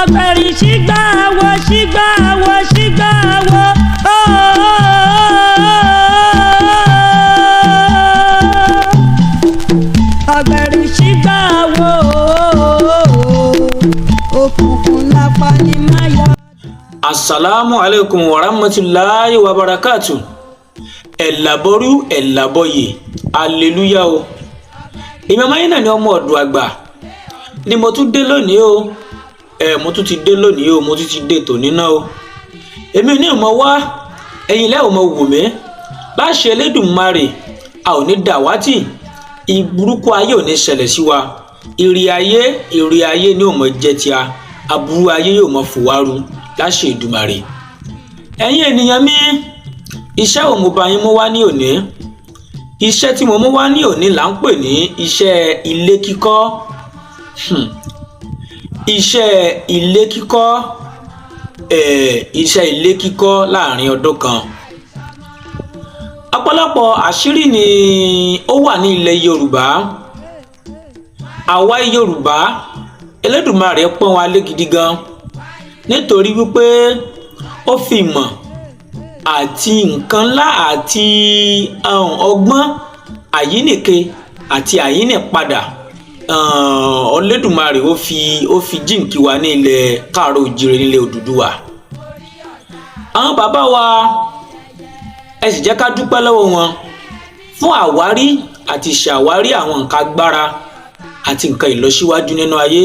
Ọ̀gbẹ̀rì ṣígbà wo, ṣígbà wo, ṣígbà wo. Ọ̀gbẹ̀rì ṣígbà wo, òkùnkùn lápá ni máyọ̀. Asalaamu aleykum wa rahmatulahi wa barakatu. Ẹ̀làbọ̀rú ẹ̀làbọ̀yè, aleluya o. Èmi ọmọ yín náà ni ọmọ ọ̀dọ̀ àgbà ni. Mo tún dé lónìí o. Ẹ mo tún ti dé lónìí o, mo tún ti dé tòní náà o. Èmi ní ìmọ̀ wá, ẹ̀yin lẹ́wọ̀n mo wù mí láṣẹ Elédùmarè. A ò ní dàwátì, ìburúkú ayé ò ní ṣẹlẹ̀ sí wa. Ìrì ayé, ìrì ayé ni ò mọ̀ jẹ́ tíá, aburú ayé yóò mọ̀ fòwárù láṣẹ Èdùmàrè. Ẹ̀yin ènìyàn mi, iṣẹ́ wo mo bá yín mú wá ní òní? Iṣẹ́ tí mo mú wá ní òní là ń pè ní iṣẹ́ ilé kíkọ́. Iṣẹ́ ilé kíkọ́, iṣẹ́ ilé kíkọ́ láàrin ọdún kan. Ọ̀pọ̀lọpọ̀ àṣírí ni ó wà ní ilẹ̀ Yorùbá. Àwa Yorùbá, Elédùmarè pọ́n wa lé gidi gan, nítorí wípé ó fi ìmọ̀ àti nǹkan ńlá àti ọgbọ́n àyínìke àti àyínìpadà. Olódùmarè ó fi jíǹkí wa ní ilẹ̀ káàárọ̀ òjíire, nílẹ̀ Odùduwà. Àwọn bàbá wa, ẹ sì jẹ́ ká dúpẹ́ lọ́wọ́ wọn fún àwárí àti ìṣàwárí àwọn nǹkan agbára àti nǹkan ìlọsíwájú nínú ayé.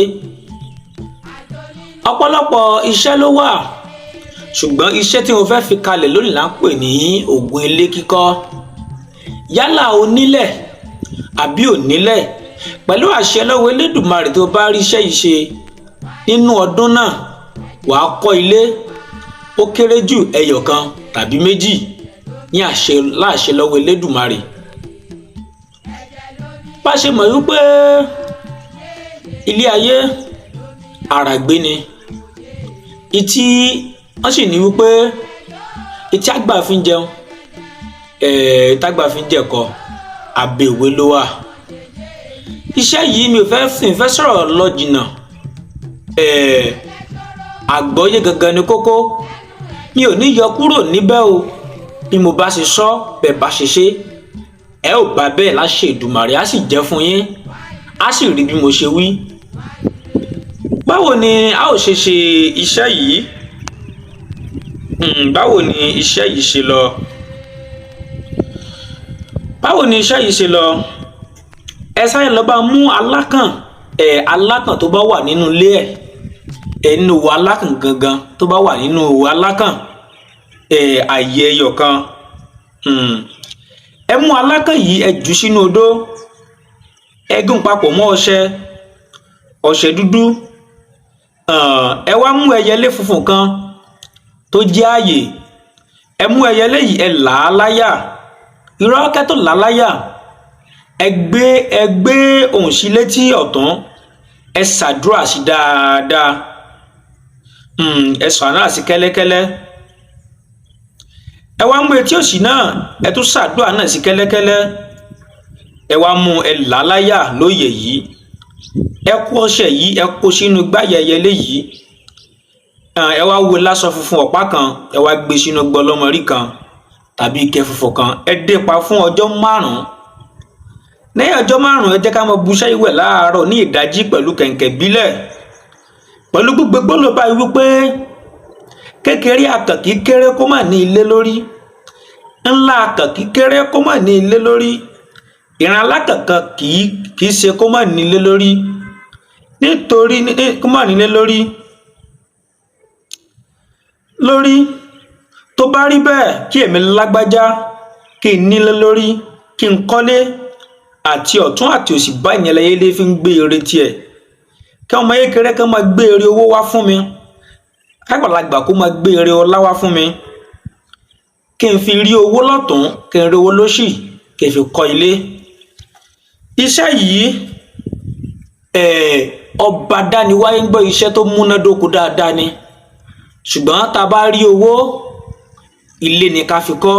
Ọ̀pọ̀lọpọ̀ iṣẹ́ ló wà, ṣùgbọ́n iṣẹ́ tí mo fẹ́ fi kalẹ̀ lónìí là ń pè ní ògùn ilé kíkọ́. Yálà onílẹ̀ àbí onílẹ̀, pẹ̀lú àṣẹ lọ́wọ́ Elédùmarè, tó bá rí iṣẹ́ yìí ṣe nínú ọdún náà, wàá kọ́ ilé ó kéré jù ẹyọ kan tàbí méjì ní àṣẹ láṣẹ lọ́wọ́ Elédùmarè. Bá ṣe mọ̀ wípé ilé ayé àràgbé ni, ìtí wọ́n sì ní wípé ìtí àgbà fi ń jẹun, tágbà fi ń jẹ̀kọ, abẹ́ ìwé ló wà. Iṣẹ́ yìí, mi ò fẹ́ fi fẹ́ sọ̀rọ̀ lọ jìnnà. Àgbọ́yé gangan ni kókó. Mi ò ní yọ kúrò níbẹ̀ o. Bí mo bá ṣe sọ bẹ́ẹ̀, bá ṣe ṣe, ẹ ò bá bẹ́ẹ̀ láṣẹ Èdùmàrè, á sì jẹ́ fún yín, á sì rí bí mo ṣe wí. Báwo ni a ó ṣe ṣe iṣẹ́ yìí? Báwo ni iṣẹ́ yìí ṣe lọ? Báwo ni iṣẹ́ yìí ṣe lọ? Ẹ sáré lọ bá mú alákàn, ẹ alákàn tó bá wà nínú ilé ẹ, ẹ nínú òwò alákàn gangan tó bá wà nínú òwò alákàn, ẹ àyè ẹyọ kan. Ẹ mú alákàn yìí, ẹ jù sínú odó, ẹ gún papọ̀ mọ́ ọṣẹ, ọṣẹ dúdú. Ẹ wá mú ẹyẹlé funfun kan tó jẹ́ ààyè. Ẹ mú ẹyẹlé yìí, ẹ là á láyà. Irọ́ kẹ́ tó là á láyà, ẹ gbé ohùn sí létí ọ̀tún, ẹ ṣàdúrà sí dáadáa. Ẹ ṣàdúrà sí kẹ́lẹ́kẹ́lẹ́. Ẹ wá mú etí òsì náà, ẹ tún ṣàdúrà náà sí kẹ́lẹ́kẹ́lẹ́. Ẹ wá mú, ẹ là á láyà lóye yìí. Ẹ kó ọṣẹ yìí, ẹ kó sínú gbáyà ẹyẹlé yìí. Ẹ wá wo láṣọ funfun ọ̀pá kan, ẹ wá gbé sínú gbọlọmọrí kan tàbí ike funfun kan. Ẹ dé pa fún ọjọ́ 5. Lẹ́yìn ọjọ́ 5, ẹ jẹ́ ká máa buṣẹ́ ìwẹ̀ láàárọ̀ ní ìdájí pẹ̀lú kẹ̀ǹkẹ̀ bílẹ̀, pẹ̀lú gbígbé gbólóhùn báyìí wípé: kékeré akàn kì í kéré kó má ní ilé lórí, ńlá akàn kì í kéré kó má ní ilé lórí, ìran alákànkan kì í ṣe kó má ní ilé lórí, nítorí kó má ní ilé lórí. Tó bá rí bẹ́ẹ̀, kí èmi lágbájá kí n nílé lórí, kí n kọ́lé àti ọ̀tún àti òsì báyìí lẹyẹlé fi ń gbé ire tiẹ̀, kí ọmọ kékeré kan máa gbé ire owó wá fún mi, kágbàlagbà kó máa gbé ire ọlá wá fún mi, kí n fi rí owó lọ́tùn, kí n rí owó lósì, kí n fi kọ́ ilé. Iṣẹ́ yìí, ọba dániwáyé ń gbọ́, iṣẹ́ tó múnádóko dáadáa ni. Ṣùgbọ́n tá a bá rí owó, ilé ni ká fi kọ́.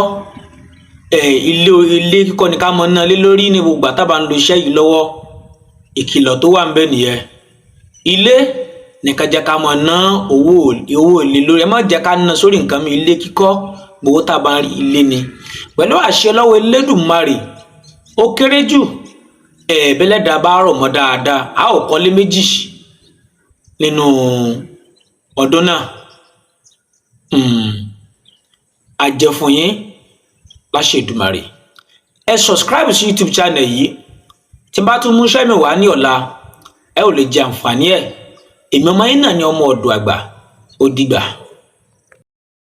Ilé, ilé kíkọ́ ni ká mọ ná lé lórí ní gbogbo ìgbà tá a bá ń lo iṣẹ́ yìí lọ́wọ́. Ìkìlọ̀ tó wà ń bẹ̀ nìyẹn. Ilé. Nìkan jẹ́ ká máa ná owó owó èlé lórí. Ẹ má jẹ́ ká ná sórí nǹkan mi. Ilé kíkọ́, gbowó tá a bá ń rí ilé ni. Pẹ̀lú àṣẹ lọ́wọ́ Elédùmarè, ó kéré jù, ẹ̀ẹ́bẹ́lẹ́dàá bá rọ̀ mọ́ dáadáa, a ó kọ́lé méjì nínú ọdún náà. Àjẹfún yín láṣẹ Èdùmàrè. Ẹ subscribe sí YouTube channel yìí. Tí n bá tún mú iṣẹ́ mi wá ní ọ̀la, ẹ ò lè jẹ àǹfààní ẹ̀. Èmi ọmọ yín náà ní, ọmọ ọ̀dọ̀ àgbà. Ó dìgbà.